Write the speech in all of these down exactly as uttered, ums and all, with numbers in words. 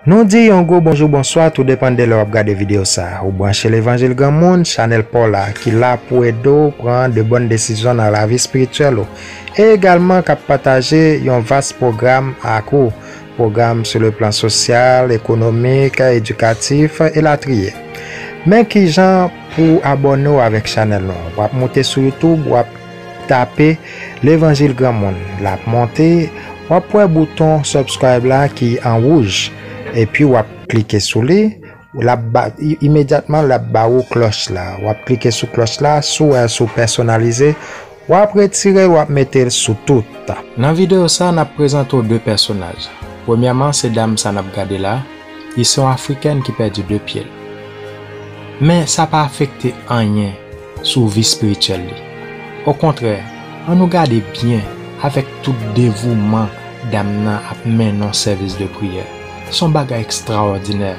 Nou di yon gwo bonjou, bonswa, tou depann de lè w ap gade videyo sa a. Ou branche Levanjil Granmoun, chanèl pa w la, ki la pou ede w pran de bòn desizyon nan lavi espirityèl ou, e egalman k ap pataje yon vas pwogram ak ou, pwogram sou le plan sosyal, ekonomik, edikatif, elatriye. Men kijan pou w abòne w avèk chanèl nou. W ap moute sou YouTube, w ap tape Levanjil Granmoun. L ap monte, w ap wè bouton subscribe la ki an wouj. Epi w ap klike sou li, l ap ba, i-, imedyatman l ap ba ou klòch la. W ap klike sou klòch la, si w wè sou pèsonalize, w ap retire l, w ap mete l sou tout. Nan videyo sa, n ap prezante w de pèsonaj. Premyèman, se dam sa n ap gade la, li se yon Afrikèn ki pèdi de pye l. Men sa pa afekte anyen sou vi espirityèl li. Okontrè, ann nou gade byen avèk tout devouman dam nan ap mennen yon sèvis de priyè. Se yon bagay ekstraòdinè.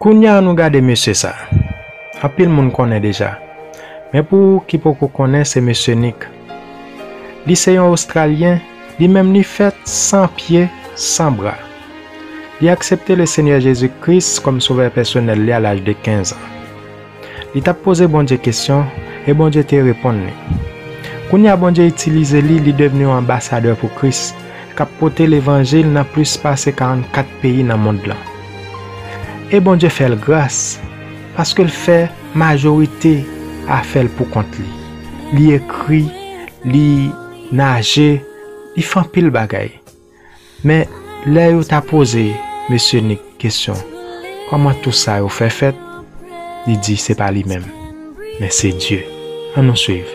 Kounye a nou gade mesye sa. Anpil moun konnen deja. Men pou ou ki poko konnen, se mesye Nick. Li se yon Ostralyen, li menm li fèt san pye, san bra. Li aksepte Lesenyè Jezi Kris kòm Sovè pèsonèl li a laj de kenz an. Li t ap poze Bondye kesyon, e Bondye te reponn li. Kounye a, Bondye itilize li, li devni yon anbasadè pou Kris, k ap pote levanjil nan plis pase karannkat peyi nan mond lan. E Bondye fè l gras, paske l fè majorite afè l pou kont li. Li ekri, li naje, li fè anpil bagay. Men, lè yo ta poze mesye Nick kesyon, kòman tou sa yo fè fèt, li di se pa li menm, men se Dye. Ann nou swiv.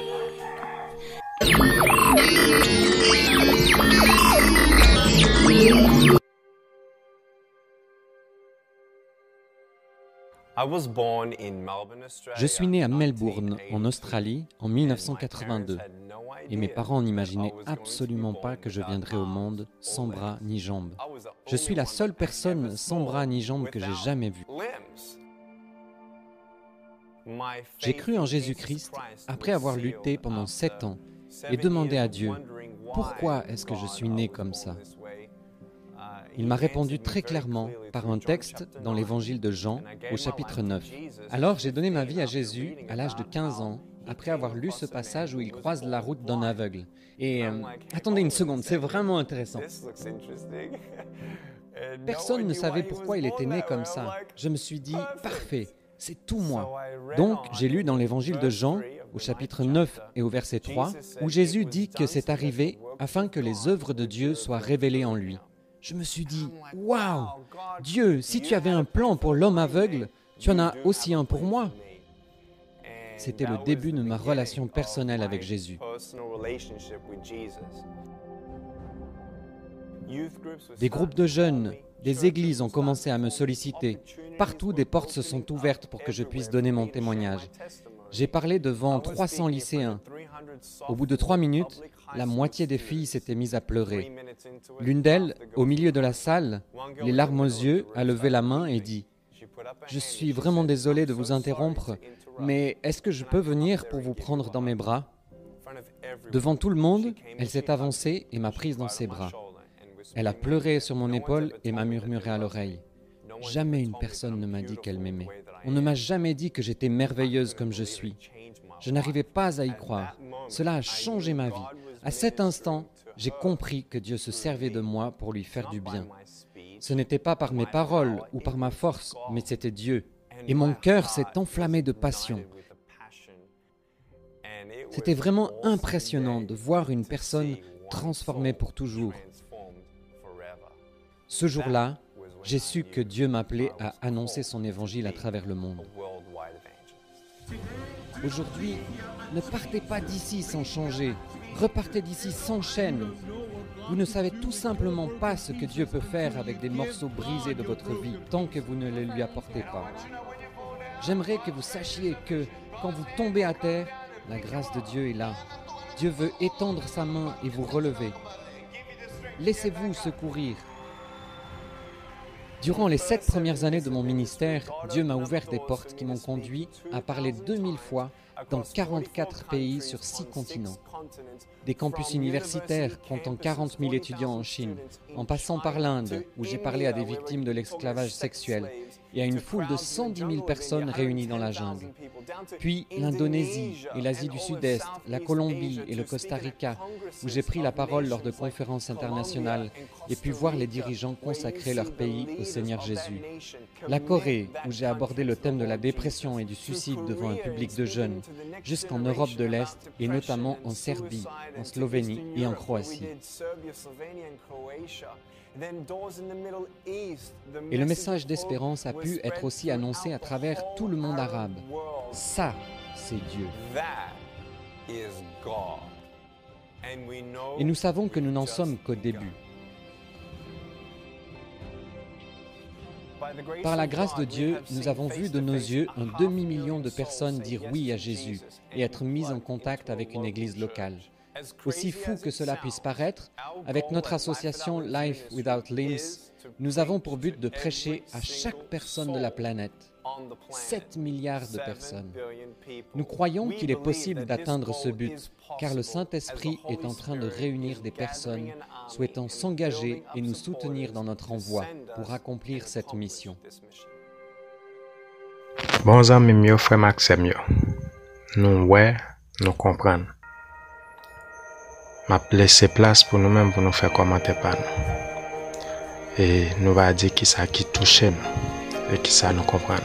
Je suis né à Melbourne, en Australie, en mille neuf cent quatre-vingt-deux, et mes parents n'imaginaient absolument pas que je viendrais au monde sans bras ni jambes. Je suis la seule personne sans bras ni jambes que j'ai jamais vue. J'ai cru en Jésus-Christ après avoir lutté pendant sept ans et demandé à Dieu, pourquoi est-ce que je suis né comme ça? Il m'a répondu très clairement par un texte dans l'évangile de Jean au chapitre neuf. Alors j'ai donné ma vie à Jésus à l'âge de quinze ans, après avoir lu ce passage où il croise la route d'un aveugle. Et euh, attendez une seconde, c'est vraiment intéressant. Personne ne savait pourquoi il était né comme ça. Je me suis dit, parfait, c'est tout moi. Donc, j'ai lu dans l'évangile de Jean, au chapitre neuf et au verset trois, où Jésus dit que c'est arrivé afin que les œuvres de Dieu soient révélées en lui. Je me suis dit, waouh, Dieu, si tu avais un plan pour l'homme aveugle, tu en as aussi un pour moi. C'était le début de ma relation personnelle avec Jésus. Des groupes de jeunes, des églises ont commencé à me solliciter. Partout, des portes se sont ouvertes pour que je puisse donner mon témoignage. J'ai parlé devant trois cents lycéens. Au bout de trois minutes, la moitié des filles s'étaient mises à pleurer. L'une d'elles, au milieu de la salle, les larmes aux yeux, a levé la main et dit : « Je suis vraiment désolée de vous interrompre, mais est-ce que je peux venir pour vous prendre dans mes bras ? » Devant tout le monde, elle s'est avancée et m'a prise dans ses bras. Elle a pleuré sur mon épaule et m'a murmuré à l'oreille. Jamais une personne ne m'a dit qu'elle m'aimait. On ne m'a jamais dit que j'étais merveilleuse comme je suis. Je n'arrivais pas à y croire. Cela a changé ma vie. À cet instant, j'ai compris que Dieu se servait de moi pour lui faire du bien. Ce n'était pas par mes paroles ou par ma force, mais c'était Dieu. Et mon cœur s'est enflammé de passion. C'était vraiment impressionnant de voir une personne transformée pour toujours. Ce jour-là, j'ai su que Dieu m'appelait à annoncer son évangile à travers le monde. Aujourd'hui, ne partez pas d'ici sans changer. Repartez d'ici sans chaîne. Vous ne savez tout simplement pas ce que Dieu peut faire avec des morceaux brisés de votre vie tant que vous ne les lui apportez pas. J'aimerais que vous sachiez que quand vous tombez à terre, la grâce de Dieu est là. Dieu veut étendre sa main et vous relever. Laissez-vous secourir. Durant les sept premières années de mon ministère, Dieu m'a ouvert des portes qui m'ont conduit à parler deux mille fois dans quarante-quatre pays sur six continents. Des campus universitaires comptant quarante mille étudiants en Chine, en passant par l'Inde, où j'ai parlé à des victimes de l'esclavage sexuel, et à une foule de cent dix mille personnes réunies dans la jungle. Puis l'Indonésie et l'Asie du Sud-Est, la Colombie et le Costa Rica, où j'ai pris la parole lors de conférences internationales et pu voir les dirigeants consacrer leur pays au Seigneur Jésus. La Corée, où j'ai abordé le thème de la dépression et du suicide devant un public de jeunes, jusqu'en Europe de l'Est et notamment en Serbie, en Slovénie et en Croatie. Et le message d'espérance a pu être aussi annoncé à travers tout le monde arabe. Ça, c'est Dieu. Et nous savons que nous n'en sommes qu'au début. Par la grâce de Dieu, nous avons vu de nos yeux un demi-million de personnes dire oui à Jésus et être mises en contact avec une église locale. Aussi fou que cela puisse paraître, avec notre association Life Without Limbs, nous avons pour but de prêcher à chaque personne de la planète. Sept milliards de personnes. Nous croyons qu'il est possible d'atteindre ce but, car le Saint-Esprit est en train de réunir des personnes souhaitant s'engager et nous soutenir dans notre envoi pour accomplir cette mission. Bon zanmi m yo, frè m ak sè m yo, nou wè, nou konprann. M ap lese plas pou nou menm pou nou fè kòmantè pa nou. E nou va di kisa ki touche n e kisa nou konprann.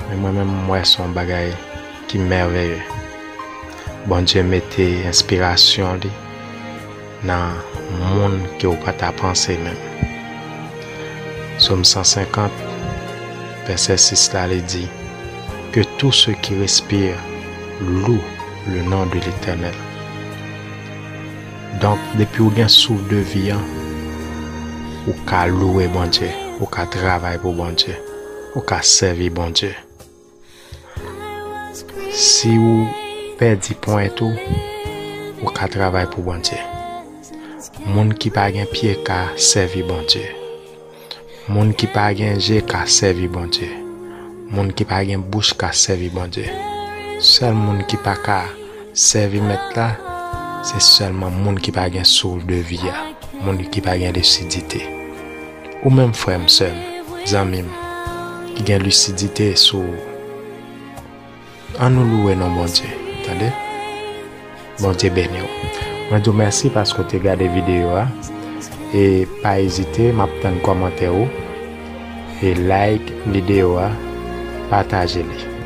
Men mwen menm, m wè se yon bagay ki mèveye. Bondye mete enspirasyon li nan moun ke w pa ta panse menm. Sòm san senkant, vèsè sis la, li di, Que tout ce qui respire loue le nom de l'Éternel. Donk, depi w gen souf de vi an, ou ka louwe Bondye, ou ka travay pou Bondye, ou ka sèvi Bondye. Si w pèdi pwent ou, ou ka travay pou Bondye. Moun ki pa gen pye ka sèvi Bondye. Moun ki pa gen je ka sèvi Bondye. Moun ki pa gen bouch ka sèvi Bondye. Sèl moun ki pa ka sèvi Mèt la, se sèlman moun ki pa gen souf de vi a, moun ki pa gen lisidite. Ou menm, frè m, sè m, zanmi m, ki gen lisidite sou ou, ann nou louwe non Bondye, tande? Bondye beni w. Mwen di w mèsi paske w te gade videyo a. E pa ezite, m ap tann kòmantè ou. E like videyo a, pataje li.